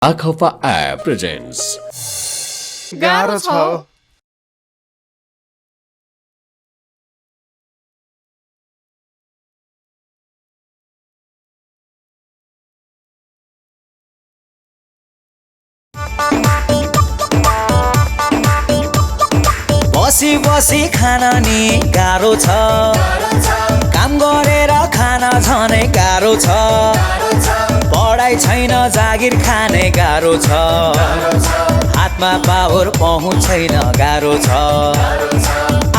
Akhafa App presents गाह्रो छ बसी बसी खान नि गाह्रो छ काम गरेर खान झनै गाह्रो छ पढाइ छैन जागिर खाने गाह्रो छ हातमा पावर पहुँच छैन गाह्रो छ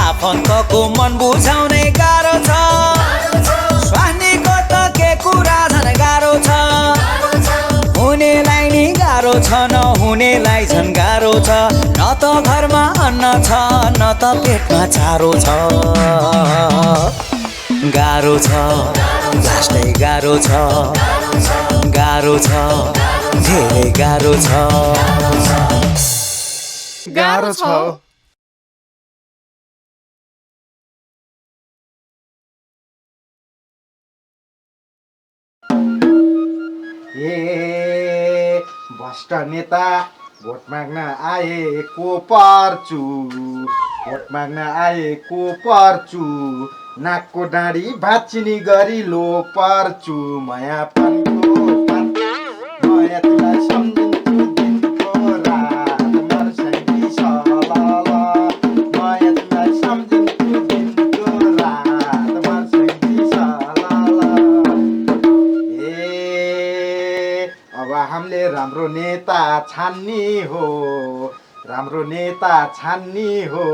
आफन्तको मन बुझाउने गाह्रो छ स्वास्नीको त के कुरा झन् गाह्रो छ हुनेलाई नि गाह्रो छ नहुनेलाई झन् गाह्रो छ न त घरमा अन्न छ न त पेटमा चारो छ गाह्रो छ लास्टै गाह्रो छ गाह्रो छ धेरै गाह्रो छ गाह्रो छ ए भ्रष्ट नेता भोट माग्न आएको पर्छु भोट माग्न आएको पर्छु नाकको डाँडी भाँचिनी गरी लो पर्छु मायापनको मायालाई सम्झिन्छु दिनको रात मर्सँगी सलाला मायालाई सम्झिन्छु दिनको रात मर्सँगी सलाला अब हामीले राम्रो नेता छान्ने हो राम्रो नेता छान्ने हो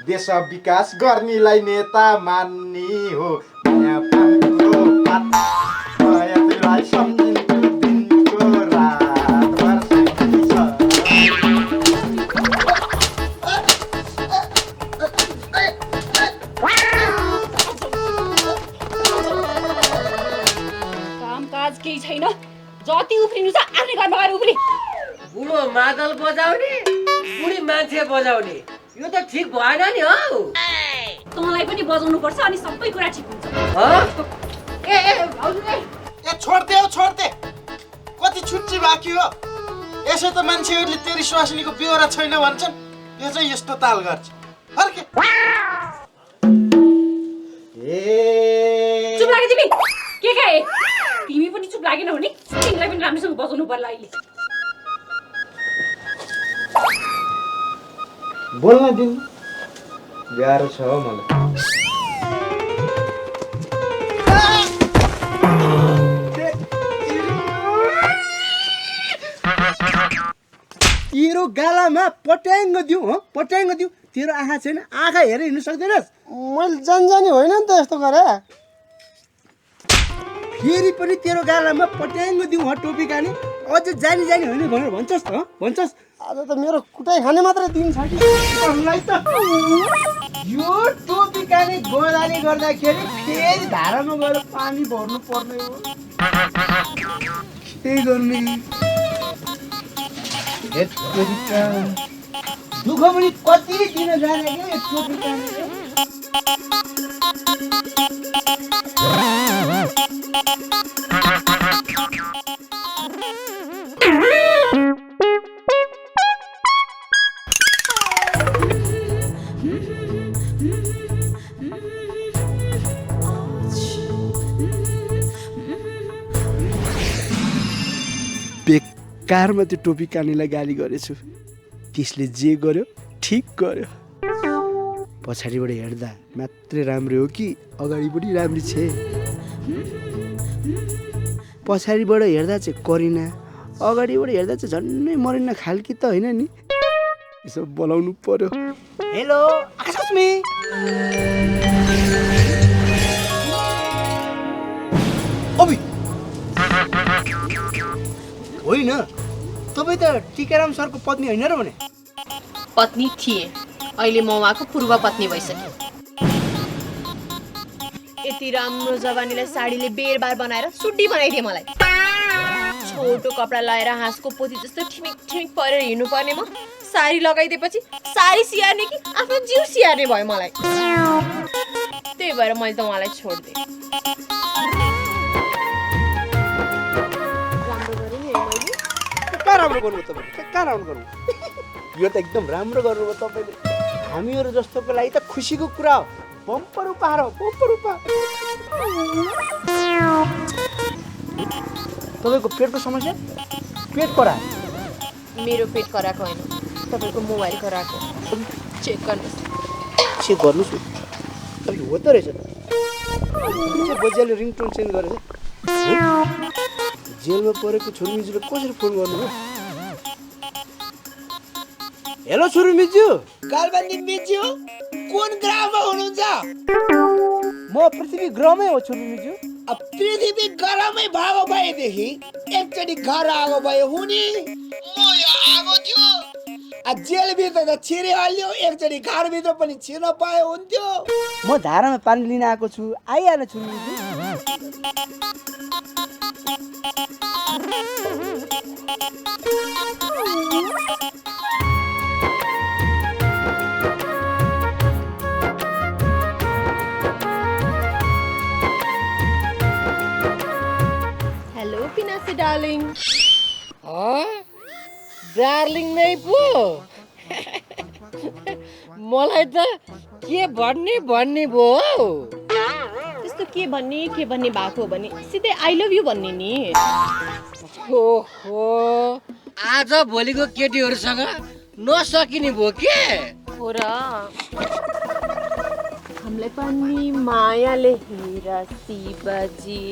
देश विकास गर्नेलाई नेता मान्ने हो मायापनको पात मायालाई सम्झिन्छु दिनको रात मर्सँगी कामकाज केही छैन जति उफ्रिनु छ आफ्नै घरमा गएर उफ्री बुढो मादल बजाउने बुढी मान्छे बजाउने यो त ठिक भएन नि हौ तँलाई पनि बजाउनु पर्छ अनि सबै कुरा ठिक हुन्छ ए भाउजूले ए छोड्दे कति छुट्टी बाँकी हो यसो त मान्छेहरूले तेरी स्वास्नीको बेहोरा छैन भन्छन् यो चाहिँ यस्तो ताल गर्छ फर्के ए चुप लागे तिमी के खाए तिमी पनि चुप लागेन भने तिमीलाई पनि राम्रोसँग बजाउनु पर्ला अहिले बोल्न दिनु गाह्रो छ हौ मलाई तेरो गालामा पट्याङ्ग दिउँ तेरो आँखा छैन आँखा हेरेर हिँड्नु सक्दैनस् मैले जानी होइन नि त यस्तो गरे फेरि पनि तेरो गालामा पट्याङ्ग दिउँ टोपी खाने अझ जानी होइन भनेर भन्छस् त भन्छस् आज त मेरो कुटाइ खाने मात्रै दिन छ कि मलाई त यो टोपी खाने गोदाले गर्दाखेरि फेरि धारामा गएर पानी भर्नु पर्ने हो के गर्ने दुःख पनि कति दिन जाने क्या टोपी खाने बेकारमा त्यो टोपी कानेलाई गाली गरेछु त्यसले जे गर्यो ठिक गर्यो पछाडिबाट हेर्दा मात्रै राम्रो हो कि अगाडिबाट राम्री छे पछाडिबाट हेर्दा चाहिँ करिना अगाडिबाट हेर्दा चाहिँ झन्नै मरिना खालकी त होइन नि यसो बोलाउनु पर्यो हेलो आकाशमी अबि होइन तपाईँ त टिकाराम सरको पत्नी होइन र भने पत्नी थिए अहिले म उहाँको पूर्व पत्नी भइसके यति राम्रो जवानीलाई साडीले बेरबार बनाएर सुड्डी बनाइदिए मलाई छोटो कपडा लगाएर हाँसको पोथी जस्तो ठिमिक परेर हिँड्नु पर्ने म साडी लगाइदिएपछि साडी सियार्ने कि आफ्नो जिउ सियार्ने भयो मलाई त्यही भएर मैले त उहाँलाई छोडिदिएँ राम्रो गर्नुभयो तपाईँले, कहाँ राम्रो गर्नु। यो त एकदम राम्रो गर्नुभयो तपाईँले। हामीहरू जस्तोको लागि त खुसीको कुरा हो। बम्पर उपहार हो, बम्पर उपहार। तपाईँको पेटको समस्या? पेट करायो? मेरो पेट कराएको होइन, तपाईँको मोबाइल कराएको। चेक गर्नुहोस्। चेक गर्नुहोस् न। अलिक हो त रहेछ त। बजियाले रिङटोन चेन्ज गरेछ। जेलमा परेको छोरीमिजुले कसरी फोन गर्नु हो? हेलो छोरीमिजु। कालबन्दी मिज्यू कुन ग्रहमा हुनुहुन्छ? म पृथ्वी ग्रहमै हो छोरीमिजु। अब पृथ्वी गरमै भएको भएदेखि एकचोटि घर आगो भयो हुने। म यो आगो थियो जेलभित्र त छिरिहाल्यो, एकचोटि घरभित्र पनि छिर्न पाए हुन्थ्यो। म धारामा पानी लिन आएको छु, आइहाल्नु छोरीमिजु। Hello Pinasi darling. डार्लिङ नै पो मलाई त के भन्ने भन्ने भयो। त्यस्तो के भन्ने भएको भने सिधै आई लभ यु भन्ने नि। ओहो आज भोलिको केटीहरूसँग नसकिने भयो के? हो र हामीलाई पनि मायाले हेर शिवजी।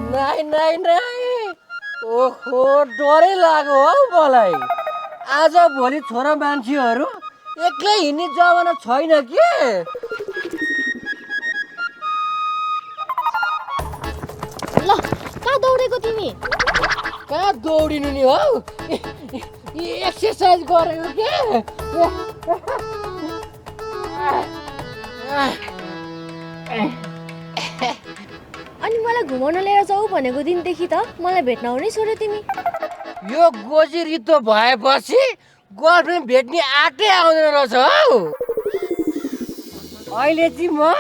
नाइ नाइ नाइ, ओहो डरै लाग्यो हौ मलाई। आज भोलि छोरा मान्छेहरू एक्लै हिँड्ने जमाना छैन के? ल कहाँ दौडेको तिमी? कहाँ दौडिनु नि हौ, एक्सर्साइज गरेको के? अनि मलाई घुमाउन लिएर जाऊ भनेको दिनदेखि त मलाई भेट्न आउनै छोड्यो तिमी। यो गोजी रित्तो भएपछि गर्लफ्रेन्ड भेट्ने आँटै आउँदैन रहेछ हौ। अहिले चाहिँ म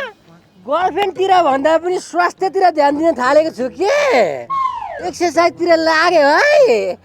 गर्लफ्रेन्डतिर भन्दा पनि स्वास्थ्यतिर ध्यान दिन थालेको छु के? एक्सर्साइजतिर लाग्यो है।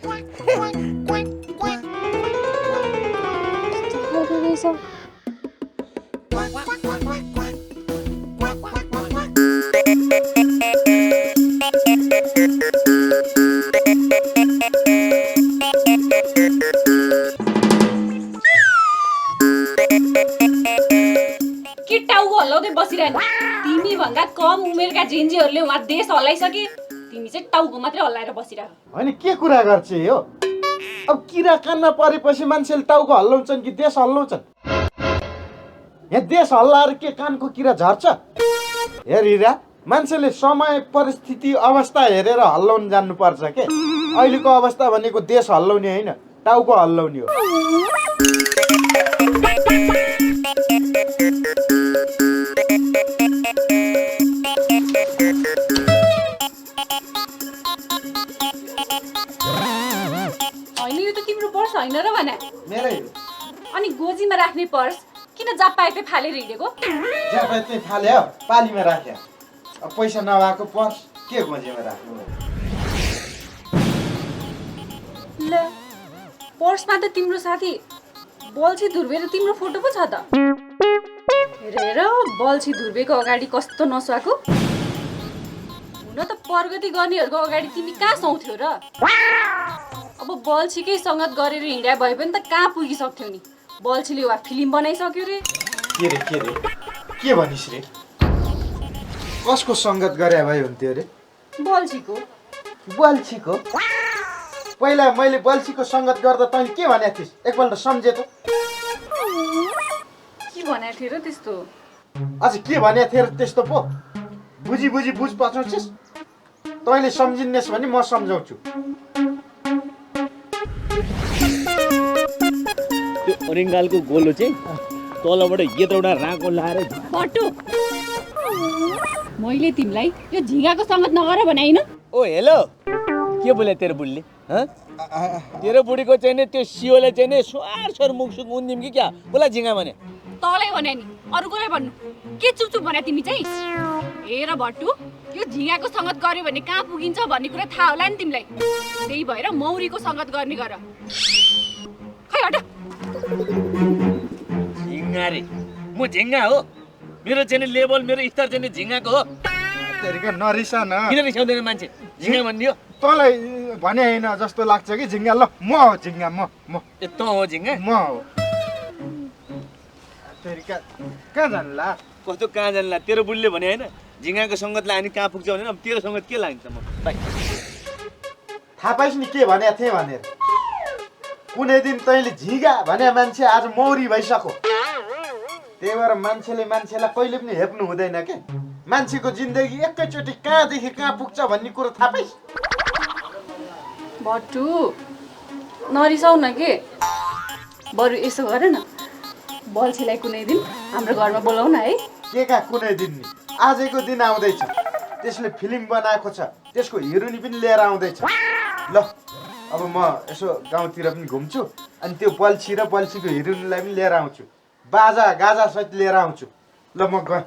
के टाउको हल्लाउँदै बसिरहनु? तिमी भन्दा कम उमेरका जेन्जीहरूले उहाँ देश हल्लाइसके, तिमी चाहिँ टाउको मात्रै हल्लाएर बसिरह। होइन के कुरा गर्छ यो? अब किरा कानमा परेपछि मान्छेले टाउको हल्लाउँछन् कि देश हल्लाउँछन्? यहाँ देश हल्लाएर के कानको किरा झर्छ? हेरिरा मान्छेले समय परिस्थिति अवस्था हेरेर हल्लाउन जान्नुपर्छ के? अहिलेको अवस्था भनेको देश हल्लाउने होइन, टाउको हल्लाउने हो। होइन यो त तिम्रो पर्स होइन र भने? मेरै अनि गोजीमा राख्ने पर्स किन जाप्पाएकै फालेर हिँडेको? ज्यापाते फाल्यो, पालीमा राख्यो। अब पैसा नभएको पर्स के गोजीमा राख्नु? ल पर्समा त तिम्रो साथी बल्छी धुर्वे र तिम्रो फोटो पो छ त। हेर बल्छी धुर्वेको अगाडि कस्तो नसुहाएको। हुन त प्रगति गर्नेहरूको अगाडि तिमी कहाँ सुहाउँथ्यौ र? अब बल्छीकै सङ्गत गरेर हिँड्या भए पनि त कहाँ पुगिसक्थ्यौ नि। बल्छीले वा फिल्म बनाइसक्यो रे। के भनिस् रे? कसको सङ्गत गरे भए हुन्थ्यो रे? बल्छीको। बल्छीको? पहिला मैले बल्छीको सङ्गत गर्दा तैँले के भनेको थिइस्? एकपल्ट सम्झे त। के भनेको थियो र त्यस्तो? अझ के भनेको थियो र त्यस्तो पो? बुझ पचाउँछस्? तैँले सम्झिन्नेस् भने म सम्झाउँछु। त्यो अरिङ्गालको गोलो चाहिँ तलबाट यत्रोवटा राको लाएर बटु मैले तिमीलाई यो झिँगाको सङ्गत नगर भने होइन? ओ हेलो के बोले तेरो बुढीले? तेरो बुढीको चाहिँ नि त्यो सियोले चाहिँ नि स्वार मुखसुक उन्दिम कि क्या? बोला झिँगा भने तँलाई भने नि अरूकोलाई भन्नु। के चुपचुप भने तिमी चाहिँ? हेर भट्टु यो झिँगाको सङ्गत गर्यो भने कहाँ पुगिन्छ भन्ने कुरा थाहा होला नि तिमीलाई। त्यही भएर मौरीको सङ्गत गर्ने गर। खै हट। झिङ्गा रे, म झिङ्गा हो? मेरो चाहिँ लेभल, मेरो स्तर चाहिँ झिङ्गाको हो। तेरिका नरिसा न। किन रिसाउँदैन मान्छे? झिङ्गा भनिदियो। तँलाई भने होइन जस्तो लाग्छ कि झिङ्गा। ल म हो झिङ्गा, म ए तँ हो झिङ्गा? म हो। तेरिका कहाँ जान्ला? कस्तो कहाँ जान्ला? तेरो बुढीले भने होइन झिङ्गाको सङ्गतलाई हामी कहाँ पुग्छ भने अब तेरो सङ्गत के लाग्छ म? भाइ थाहा पाइस् नि के भनेको थिएँ भनेर। कुनै दिन तैँले झिँगा भने मान्छे आज मौरी भइसक्यो। त्यही भएर मान्छेले मान्छेलाई कहिले पनि हेप्नु हुँदैन के। मान्छेको जिन्दगी एकैचोटि कहाँदेखि कहाँ पुग्छ भन्ने कुरो थाहा पाइस्? बटु नरिसाउ न के। बरु यसो गर न, बल्छीलाई कुनै दिन हाम्रो घरमा बोलाउ न है। के का कुनै दिन नि? आजको दिन आउँदैछ। त्यसले फिल्म बनाएको छ, त्यसको हिरोइनी पनि लिएर आउँदैछ। ल अब म यसो गाउँतिर पनि घुम्छु अनि त्यो बल्छी र बल्छीको हिरोइनीलाई पनि लिएर आउँछु। बाजा गाजा सहित लिएर आउँछु। ल म गएँ।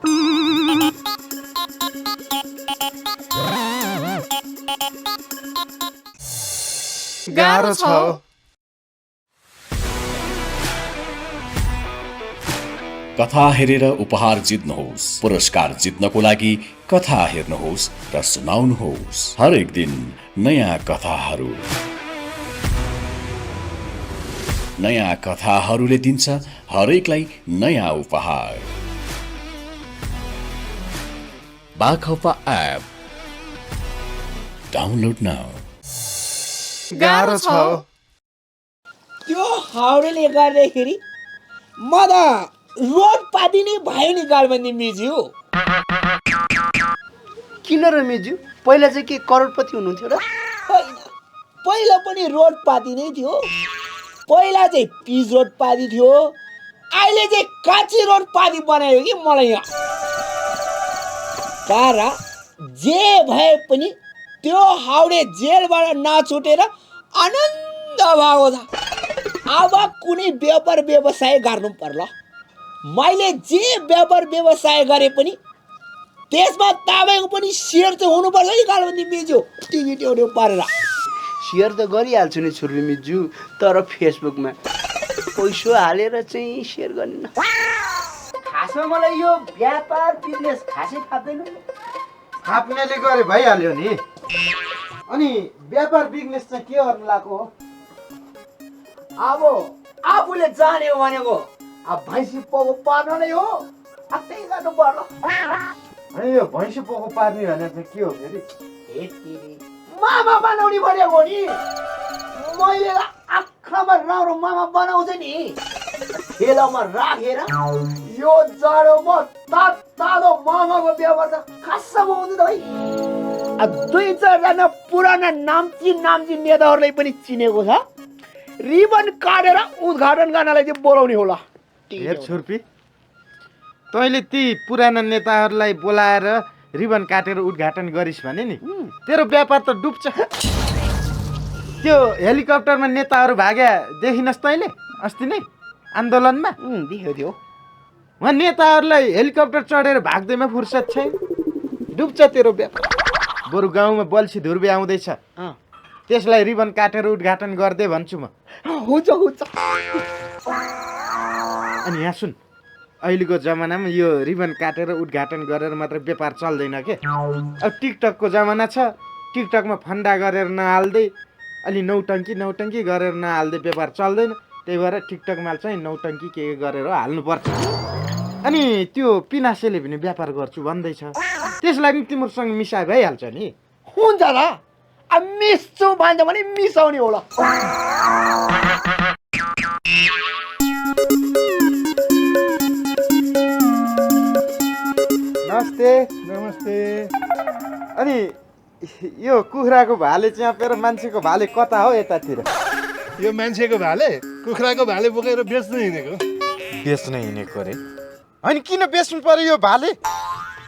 गाह्रो छ। कथा हेरेर उपहार जित्नुहोस्। पुरस्कार जित्नको लागि कथा हेर्नुहोस् र सुनाउनुहोस्। हरेक दिन नयाँ कथाहरू। नयाँ कथाहरूले दिन्छ हरेकलाई नयाँ उपहार। बाखपा एप डाउनलोड नाउ। गाह्रो छ। त्यो हाउडेले गर्दाखेरि म त रोड पाती नै भयो नि गाडबन्दी मिज्यू। किन र मेज्यू? पहिला चाहिँ के करोडपति हुनुहुन्थ्यो र? होइन, पहिला पनि रोड पाती नै थियो। पहिला चाहिँ पिच रोड पाती थियो, अहिले चाहिँ काँची रोड पाती बनायो कि मलाई यहाँ। तर जे भए पनि त्यो हाउडे जेलबाट नछुटेर आनन्द भएको छ। अब कुनै व्यापार व्यवसाय गर्नु पर्ला। मैले जे व्यापार व्यवसाय गरे पनि त्यसमा तपाईँको पनि सेयर चाहिँ हुनुपर्छ नि गाडबन्दी मिज्यू। टिकट एउटा पारेर सेयर त गरिहाल्छु नि छुर्पी मिज्यू, तर फेसबुकमा पैसो हालेर चाहिँ सेयर गर्ने। खासमा मलाई यो व्यापार बिजनेस खासै थाप्दैन। थाप्नेले गरे भइहाल्यो नि। अनि व्यापार बिजनेस चाहिँ के गर्नु लाग्यो हो? अब आफूले जाने हो भनेको अब भैँसी पोको पार्न नै हो। अब त्यही गर्नु पर्ला। अनि यो भैँसी पोको पार्ने भने चाहिँ के हो फेरि? मामा बनाउने भनेको नि। मैले आँखामा राम्रो मामा बनाउँछ नि, ठेलामा राखेर यो जाडोमा तातो मामाको व्यवस्था खासमा हुँदैन भाइ। अब 2-4 पुराना नाम्ची नेताहरूलाई पनि चिनेको छ। रिबन काटेर उद्घाटन गर्नलाई चाहिँ बोलाउने होला। हेर छुर्पी, तैँले ती पुराना नेताहरूलाई बोलाएर रिबन काटेर उद्घाटन गरिस् भने नि तेरो व्यापार त डुब्छ। त्यो हेलिकप्टरमा नेताहरू भाग्या देखिनस् तैँले अस्ति नै आन्दोलनमा? देख्यो थियो। उहाँ नेताहरूलाई हेलिकप्टर चढेर भाग्दैमा फुर्सद छैन। डुब्छ तेरो व्यापार। बरु गाउँमा बल्छी धुर्बे आउँदैछ, त्यसलाई रिबन काटेर उद्घाटन गर्दै भन्छु म। हुन्छ। अनि यहाँ सुन, अहिलेको जमानामा यो रिबन काटेर उद्घाटन गरेर मात्र व्यापार चल्दैन के। अब टिकटकको जमाना छ। टिकटकमा फन्डा गरेर नहाल्दै अलि नौटङ्की गरेर नहाल्दै व्यापार चल्दैन। त्यही भएर टिकटकमा चाहिँ नौटङ्की के गरेर हाल्नुपर्छ। अनि त्यो पिनासेले पनि व्यापार गर्छु भन्दैछ, त्यसलाई पनि तिमीहरूसँग मिसाइ भइहाल्छ नि। हुन्छ र। अब मिस्छु भन्छ भने मिसाउने होला। नमस्ते। अनि यो कुखुराको भाले च्यापेर मान्छेको भाले कता हो यतातिर? यो मान्छेको भाले कुखुराको भाले बोकेर बेच्न हिँडेको। बेच्न हिँडेको रे? अनि किन बेच्नु पर्यो यो भाले?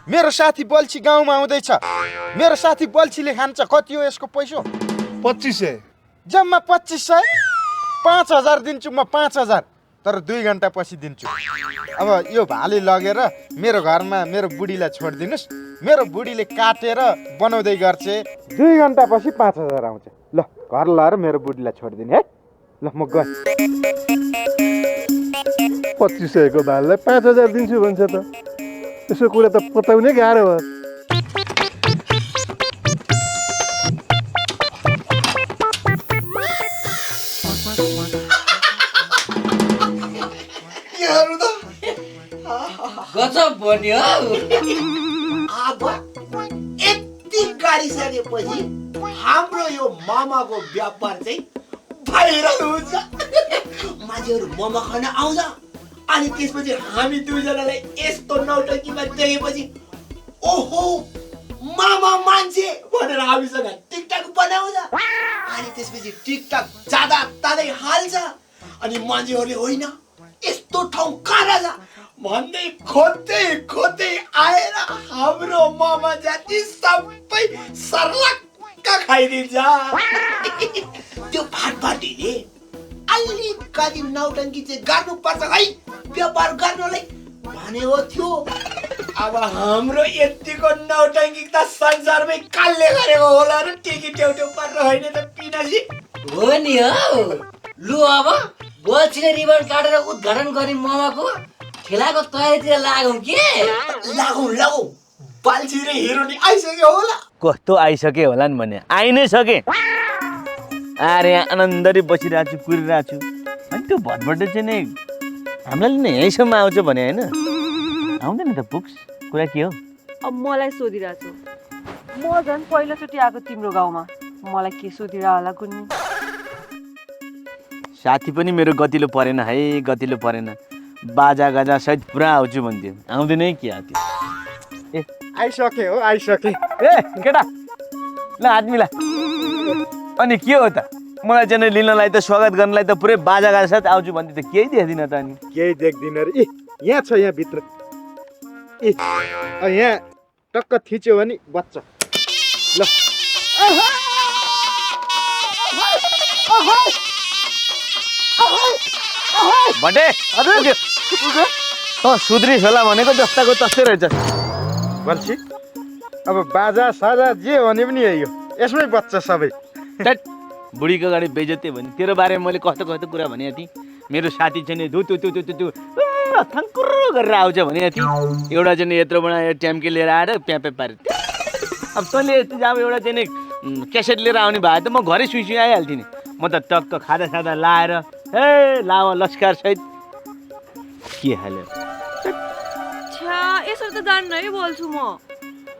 मेरो साथी बल्छी गाउँमा आउँदैछ। मेरो साथी बल्छीले खान्छ। कति हो यसको पैसा? 2500। जम्मा 2500? 5000 दिन्छु म। 5000। तर 2 घन्टा पछि दिन्छु। अब यो भाले लगेर मेरो घरमा मेरो बुढीलाई छोडिदिनुहोस्। मेरो बुढीले काटेर बनाउँदै गर्छ। 2 घन्टा पछि 5000 आउँछ। ल घर लाएर मेरो बुढीलाई छोडिदिने है। ल म गएँ। 2500 को भाललाई 5000 दिन्छु भन्छ त। यसो कुरा त पताउने गाह्रो भयो। गजब बन्यो अब यति गाडिसकेपछि हाम्रो यो मोमोको व्यापार चाहिँ भाइरल हुन्छ। मान्छेहरू मोमो खान आउँछ अनि त्यसपछि हामी दुईजनालाई यस्तो नौटङ्कीमा देखेपछि ओहो मामा मान्छे भनेर हामीसँग टिकटक बनाउँछ अनि त्यसपछि टिकटक जाँदा ताँदै हाल्छ अनि मान्छेहरूले होइन यस्तो ठाउँ कहाँ रहेछ भन्दै खोज्दै खोज्दै आएर हाम्रो मामा जाति सबै सर्लक्क खाइदिन्छ। त्यो फाटफाटीले अलिकति नौटङ्की चाहिँ गर्नुपर्छ है व्यापार गर्नलाई भनेको थियो। अब हाम्रो यतिको नौटङ्की त संसारमै कसले गरेको होला र टिकी ट्याउट्याउ पारेर होइन त पिनाजी हो नि हौ। लु अब बल्छीले रिबन काटेर उद्घाटन गर्ने मोमोको खेलाको तयारीतिर लागौँ के? लागौँ बाल्छी र हिरोनी आइसक्यो होला। कस्तो आइसके होला नि भने आइ नै सके। अरे आनन्दरी बसिरहेको छु कुरिरहेको छु अनि त्यो भटभटे चाहिँ नि हामीलाई नि यहीँसम्म आउँछ भने होइन आउँदैन त पुग्स कुरा के हो? अब मलाई सोधिरहेको छु म झन् पहिलोचोटि आएको तिम्रो गाउँमा मलाई के सोधिरह होला कुन्नी? साथी पनि मेरो गतिलो परेन है गतिलो परेन। बाजा गाजा सहित पुरा आउँछु भन्थ्यो आउँदैन के आएको ए आइसके हो आइसके। ए केटा ल आदमीला अनि के हो त मलाई चाहिँ लिनलाई त स्वागत गर्नलाई त पुरै बाजा गाजा साथ आउँछु भन्थ्यो त केही देख्दिनँ त अनि केही देख्दिन रे। ए यहाँ छ यहाँ भित्र। ए यहाँ टक्क थिच्यो भने बच्च। ल भटे सुध्रिस होला भनेको जस्ताको तस्तै रहेछ। बल्छी अब बाजा साजा जे भने पनि यही हो यसमै बच्च सबै। बुढीको अगाडि बेइज्जती भने तेरो बारेमा मैले कस्तो कस्तो कुरा भने थिएँ। मेरो साथी चाहिँ धु थङ्कुर गरेर आउँछ भने थिएँ। एउटा चाहिँ यत्रो बडा ट्याम्की लिएर आएर प्यापे पारे। अब तैँले यस्तो अब एउटा चाहिँ क्यासेट लिएर आउने भए त म घरै सुई आइहाल्थेँ नि। म त टक्क खाँदा सादा लाएर ए लावा लस्कार सहित के हाल्यो छ्या यसरी त जान्नु है बोल्छु म।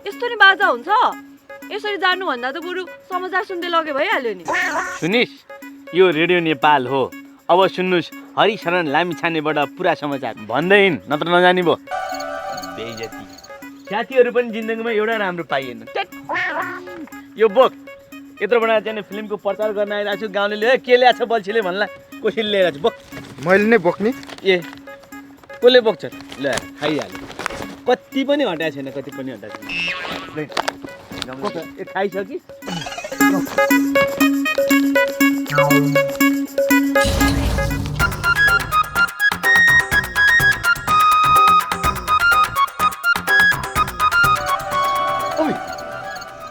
यस्तो नि बाजा हुन्छ? यसरी जान्नुभन्दा त बरु समाचार सुन्दै लगे भइहाल्यो नि। सुनिस् यो रेडियो नेपाल हो। अब सुन्नुहोस् हरिशरण लामिछानेबाट पुरा समाचार भन्दै हिँड नत्र नजानी भयो बेइज्जती। साथीहरू पनि जिन्दगीमा एउटा राम्रो पाइएन। यो बोक यत्रो बडा चाहिँ फिल्मको प्रचार गर्न आइरहेको छु गाउँले के ल्याएको छ बल्छीले भन्ला कसैले ल्याएर बोक मैले नै बोक्ने। ए कसले बोक्छ ल खाइहाल्यो। कति पनि हटाएको छैन कति पनि हटाएको छैन। ए खाइसकि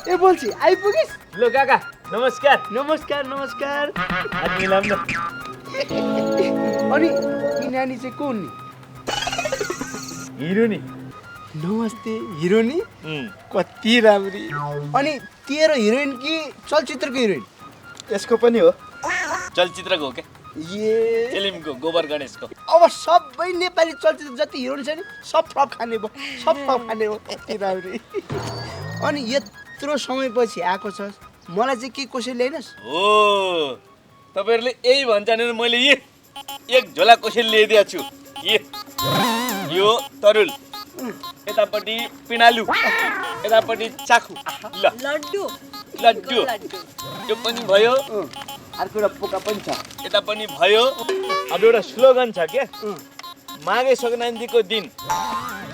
ए बोल्छी आइपुगिस्? लो काका नमस्कार। नमस्कार नमस्कार। मिलाम न। अनि यी नानी चाहिँ को नि? हिरोनी। नमस्ते हिरोनी। कति राम्री। अनि तेरो हिरोइन कि चलचित्रको हिरोइन? यसको पनि हो। चलचित्रको हो क्या ए फिल्मको गोबर गणेशको। अब सबै नेपाली चलचित्र जति हिरोइन छ नि सब फ्लप खाने भयो सब फ्लप खाने हो। कति राम्री। अनि यत्रो समयपछि आएको छ मलाई चाहिँ के कसैले ल्याइनस्? हो तपाईँहरूले यही भन्छ भने मैले एक झोला कसैले ल्याइदिएको छु। यो तरुल यतापट्टि पिँडालु यतापट्टि चाखु ल लड्डु लड्डु यो पनि भयो। अर्को एउटा पोका पनि छ यता पनि भयो। अब एउटा स्लोगन छ क्या माघे सङ्क्रान्तिको दिन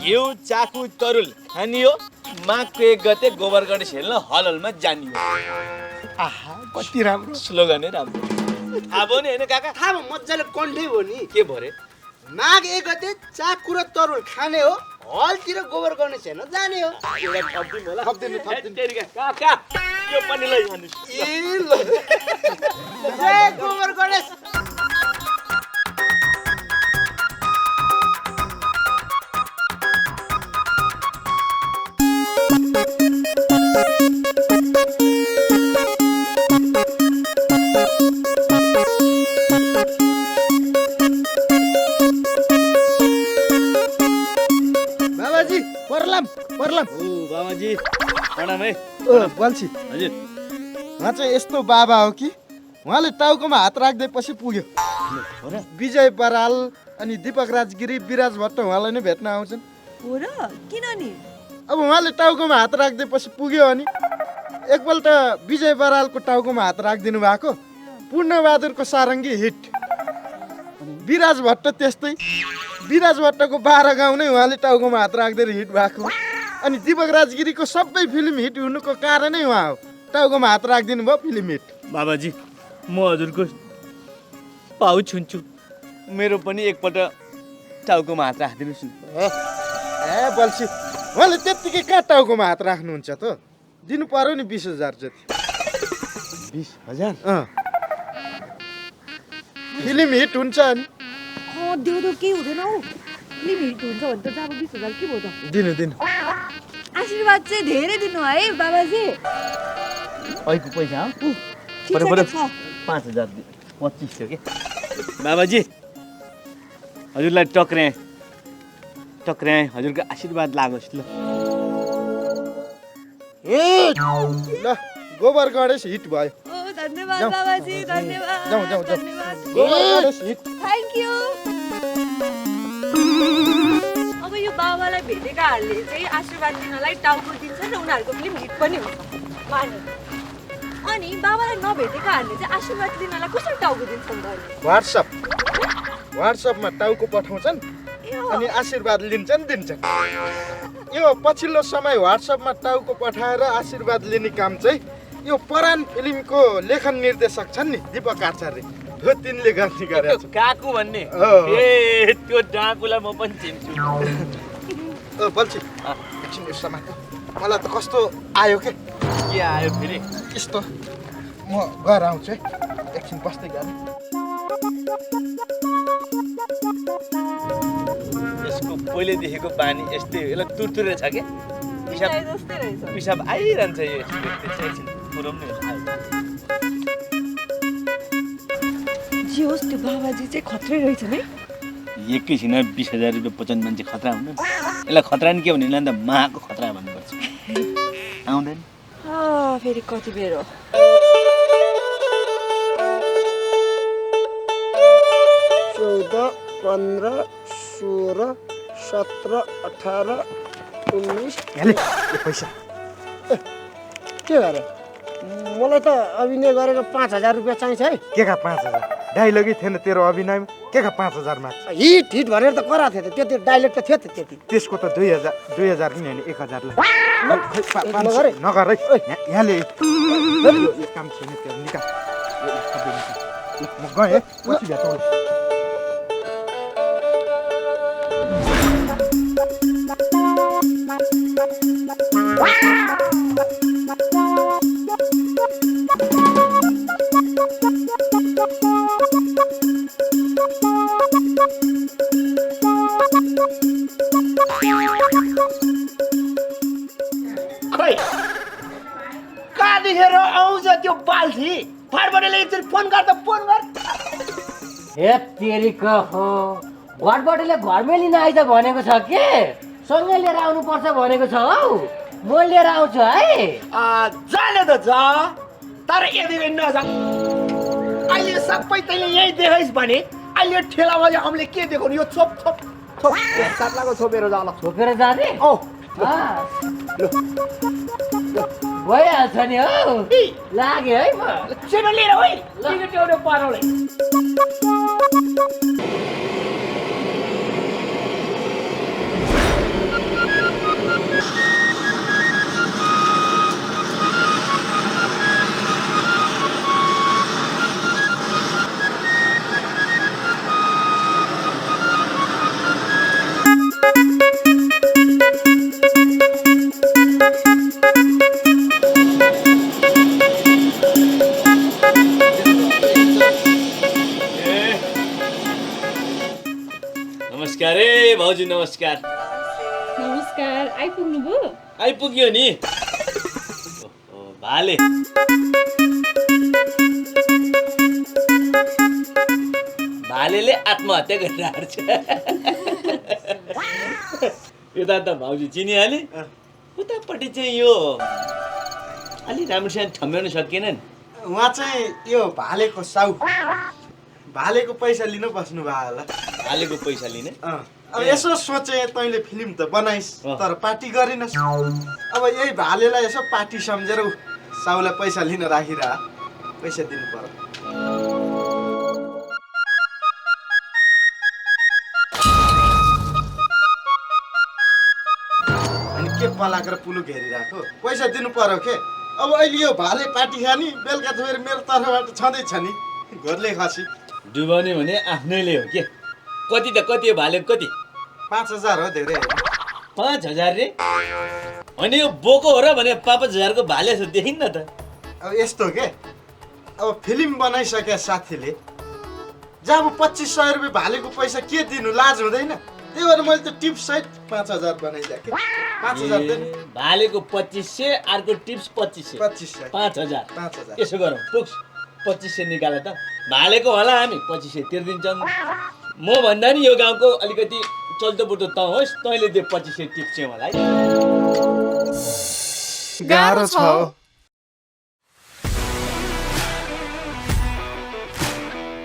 घिउ चाखु तरुल खानियो माघको 1 गते गोबर गणेश हेर्न हलमा जानियो। आहा कति राम्रो स्लोगन है राम्रो। थाहा भयो नि होइन काका? थाहा भयो मजाले कन्ठै हो नि। के भयो रे? माघ 1 गते चाकु र तरुल खाने हो, हलतिर गोबर गर्ने छैन जाने हो। काका यो पनि लैजानुस्। जय गोबर गणेश। बाबाजी परलाम परलाम। ओ बाबाजी प्रणाम है। बल्छी हजुर उहाँ चाहिँ यस्तो बाबा हो कि उहाँले टाउकोमा हात राख्दैपछि पुग्यो। विजय बराल अनि दीपक राजगिरी, विराज भट्ट उहाँलाई नै भेट्न आउँछन्। हो र किन नि? अब उहाँले टाउकोमा हात राख्दैपछि पुग्यो अनि एकपल्ट विजय बरालको टाउकोमा हात राखिदिनु भएको, पूर्णबहादुरको सारङ्गी हिट। विराज भट्ट त्यस्तै, विराज भट्टको 12 गाउँ नै उहाँले टाउकोमा हात राख्दै हिट भएको। अनि दीपक राजगिरीको सबै फिल्म हिट हुनुको कारणै उहाँ हो, टाउकोमा हात राखिदिनु भयो, फिल्म हिट। बाबाजी म हजुरको पाउ छुन्छु, मेरो पनि एकपल्ट टाउकोमा हात राखिदिनुहोस् न। ए बल्छी उहाँले त्यत्तिकै कहाँ टाउकोमा हात राख्नुहुन्छ त? दिनु पर्यो नि 20,000 जति। 20,000? फिल्म हिट हुन्छ अनि देऊ देऊ केही हुँदैन हौ। फिल्म हिट हुन्छ भने त अब 20,000 के भयो त? दिनु दिनु। आशीर्वाद चाहिँ धेरै दिनु है बाबाजी। ऐको पैसा हो ठिक छ 5,000 2500 के बाबाजी हजुरलाई टक्र्याएँ हजुरको आशीर्वाद लागोस् ल। ल गोबर गणेश हिट भयो। धन्यवाद बाबाजी, धन्यवाद। जाऊ जाऊ जाऊ। धन्यवाद। गोबर गणेश हिट। Thank you. अब यो बाबालाई भेटेकाहरूले चाहिँ आशीर्वाद दिनलाई टाउको दिन्छन् र उनीहरूको फिल्म हिट पनि हुन्छ माने। अनि बाबालाई नभेटेकाहरूले चाहिँ आशीर्वाद दिनलाई कसरी टाउको दिन्छन् त? व्हाट्सएपमा टाउको पठाउँछन् अनि आशीर्वाद लिन्छन् दिन्छन्। यो पछिल्लो समय व्हाट्सएपमा टाउको पठाएर आशीर्वाद लिने काम चाहिँ यो परान फिल्मको लेखन निर्देशक छन् नि दीपक आचार्य, हो तिनले गर्ने गरेको छ। काकु भन्ने ए त्यो डाकुलाई म पनि चिन्छु। बल्छी एकछिन यो समात, मलाई त कस्तो आयो के आयो फेरि यस्तो। म गएर आउँछु है, एकछिन बस्दै गएर। यसको पहिलेदेखिको बानी यस्तै हो, यसलाई तुरतुरे छ क्या, पिसाब आइरहन्छ। यो एकछिन पुऱ्याउनु जे होस् त्यो बाबाजी चाहिँ खत्रै रहेछ नि। एकैछिनमा 20,000 रुपियाँ पचाउने मान्छे खतरा हुनु। यसलाई खतरा नि के भने अन्त महाको खतरा भन्नुपर्छ। आउँदैन फेरि कति बेर हो? 14, 15, 16, 17, 18, 19। पैसा के गरे? मलाई त अभिनय गरेको 5,000 रुपियाँ चाहिन्छ है। के का 5,000? डाइलगै थिएन तेरो अभिनयमा, के का 5,000 मा? हिट भनेर त करा थियो त, त्यति डाइलेक्ट त थियो त त्यति। त्यसको त 2,000 नि होइन 1,000 ला। नगर है। नगर है, यहाँले यो काम छैन त्यो निकाल। ल म गएँ, पछि भेटौँ। खोइ कहाँदेखिर आउँछ त्यो बाल्छी? फाटबटेले एकचोटि फोन गर त, फोन गर। हे तेरिका हो, घरबाटले घरमै लिन आइज भनेको छ के? सँगै लिएर आउनुपर्छ भनेको छ हौ। म लिएर आउँछु है। जाने त जा, तर यदि नजा। अहिले सबै तैँले यहीँ देखाइस् भने अहिले ठेलामा चाहिँ हामीले के देखाउनु? यो छोप छोप छोप सातलाको छोपेर जाला। छोपेर जाने? भइहाल्छ नि हौ। लाग्यो है म। छिटो लिएर है, टिकट एउटा पाराउले। नमस्कार है भाउजू, नमस्कार। नमस्कार, आइपुग्नुभयो? आइपुग्यो नि। भाले भालेले आत्महत्या गरिरहेको छ। यता त भाउजू चिनिहाले, उतापट्टि चाहिँ यो अलि राम्रोसँग ठम्ब्याउन सकिएनन्। उहाँ चाहिँ यो भालेको साउ, भालेको पैसा लिन बस्नु भयो होला। भालेको पैसा लिने? अब यसो सोचे तैँले फिल्म त बनाइस् तर पार्टी गरिनस्। अब यही भालेलाई यसो पार्टी सम्झेर साउलाई पैसा लिन राखिरह, पैसा दिनु पर्यो। अनि के पलाकेर पुलु घेरिरहेको, पैसा दिनु पर्यो के। अब अहिले यो भाले पार्टी खाने, बेलुका फेरि मेरो तर्फबाट छँदैछ नि घोर्ले खसी। डुबाउने भने आफ्नैले हो के। कति त कति हो भाले, कति? 5,000 हो, धेरै होइन। 5,000 रे? अनि यो बोको हो र भने 5,000 को भाले जस्तो देखिन् न त। अब यस्तो के, अब फिल्म बनाइसके साथीले जब 2500 रुपियाँ भालेको पैसा के दिनु, लाज हुँदैन? त्यही भएर मैले त टिप्स सहित 5,000 बनाइदिएँ कि। 5,000 दिनु। भालेको 2500, अर्को टिप्स 2500। 2500। 5,000। 5,000। यसो गरौँ, पुग्छ 2500 निकाल त। भालेको होला हामी 2500 तिर्दिन्छौँ। म भन्दा नि यो गाउँको अलिकति चल्दो बुटो त होस्, तैँले दे 2500 टिप्स चाहिँ मलाई। गाह्रो छ।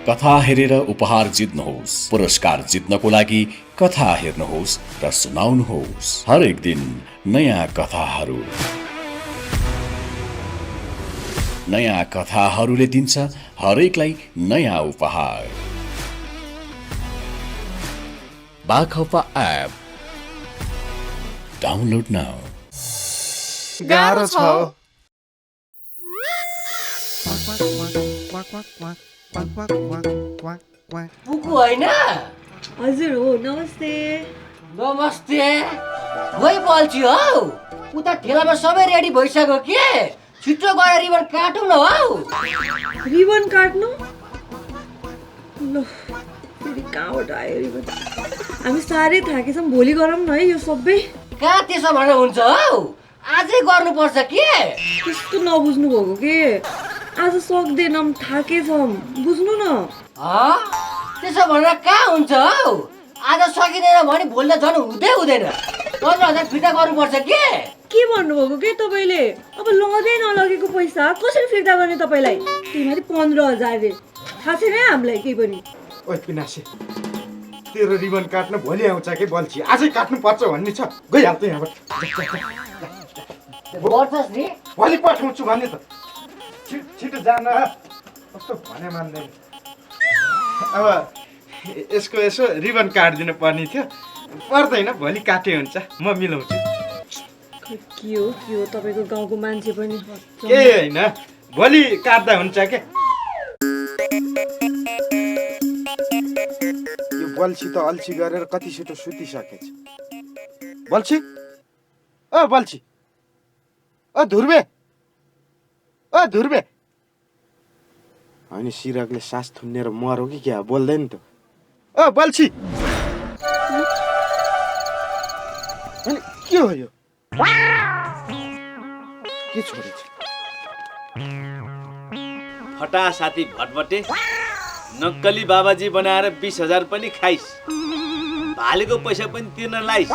कथा हेरेर उपहार जित्नुहोस्। पुरस्कार जित्नको लागि कथा हेर्नुहोस् र सुनाउनुहोस्। हरेक दिन नयाँ कथाहरू। नयाँ कथाहरूले दिन्छ हरेकलाई नयाँ उपहार। बाखौपा एप डाउनलोड नाउ। गाह्रो छ। पुगु होइन? हजुर हो, नमस्ते। नमस्ते। वही बल्छी हौ, उता ठेलामा सबै रेडी भइसक्यो के? छिटो गएर रिबन काटौँ न हौ। रिबन काट्नु? ल फेरि कहाँबाट आयो रिबन? हामी साह्रै थाकेछौँ, भोलि गरौँ न है यो सबै। कहाँ त्यसो भनेर हुन्छ हौ, आजै गर्नुपर्छ के? त्यस्तो नबुझ्नु भएको के, आज सक्दैनौँ, थाकेछौँ, बुझ्नु न। त्यसो भनेर कहाँ हुन्छ हौ? आज सकिँदैन भने भोलि त झन् हुँदैन। 15,000 फिर्ता गर्नुपर्छ के भन्नुभएको के तपाईँले? अब लगेँ नलगेको पैसा कसरी फिर्ता गर्ने तपाईँलाई? त्यही माथि 15,000 रे, थाहा छैन हामीलाई केही पनि। ओइ पिनासे, तेरो रिबन काट्न भोलि आउँछ कि बल्छी? आजै काट्नु पर्छ भन्ने छ, गइहाल त यहाँबाट। गर्छस् नि? भोलि पठाउँछु भन्ने त। छिटो जान, कस्तो भने मान्दैन। अब यसको यसो रिबन काटिदिनु पर्ने थियो, पर्दैन, भोलि काटे हुन्छ, म मिलाउँछु। के हो तपाईँको गाउँको मान्छे पनि के होइन, भोलि काट्दा हुन्छ के। यो बल्छी त अल्छी गरेर कति छिटो सुतिसकेछ। बल्छी, ओ बल्छी, ओ धुर्बे, ओ धुर्बे। होइन, सिरकले सास थुन्नेर मरो कि क्या, बोल्दैन त। ओ बल्छी, अनि के हो यो? के छोडेछ? फटा साथी भटभटे, नक्कली बाबाजी बनाएर 20,000 पनि खाइस्, भालेको पैसा पनि तिर्न लाइस्।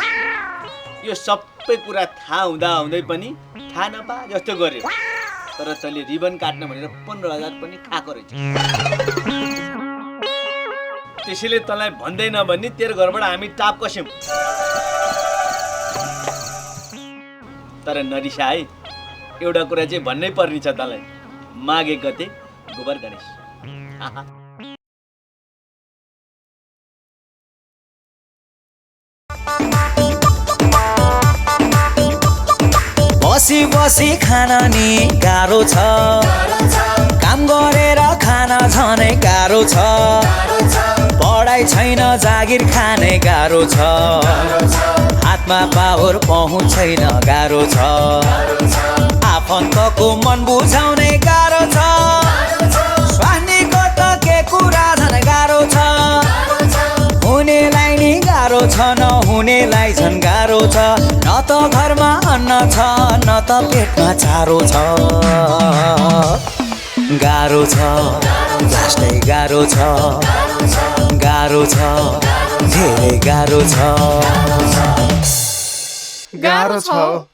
यो सबै कुरा थाहा हुँदै पनि थाहा नपा जस्तो गर्यो। तर तैँले रिबन काट्न भनेर 15,000 पनि खाएको रहेछ। त्यसैले तँलाई भन्दैन भन्ने तेरो घरबाट हामी टाप कस्यौँ। तर नरिसा है, एउटा कुरा चाहिँ भन्नै पर्ने छ तँलाई। माघे गते गोबर गणेश। बसी बसी खान नि गाह्रो छ, काम गरेर खान झनै गाह्रो छ, पढाइ छैन जागिर खाने गाह्रो छ, हातमा पावर पहुँच छैन गाह्रो छ, आफन्तको मन बुझाउने गाह्रो छ, स्वास्नीको त के कुरा झन् गाह्रो छ, हुनेलाई नि गाह्रो पाउनेलाई झन् गाह्रो छ न त घरमा अन्न छ न त पेटमा चारो छ गाह्रो छ लास्टै गाह्रो छ गाह्रो छ धेरै गाह्रो छ गाह्रो छ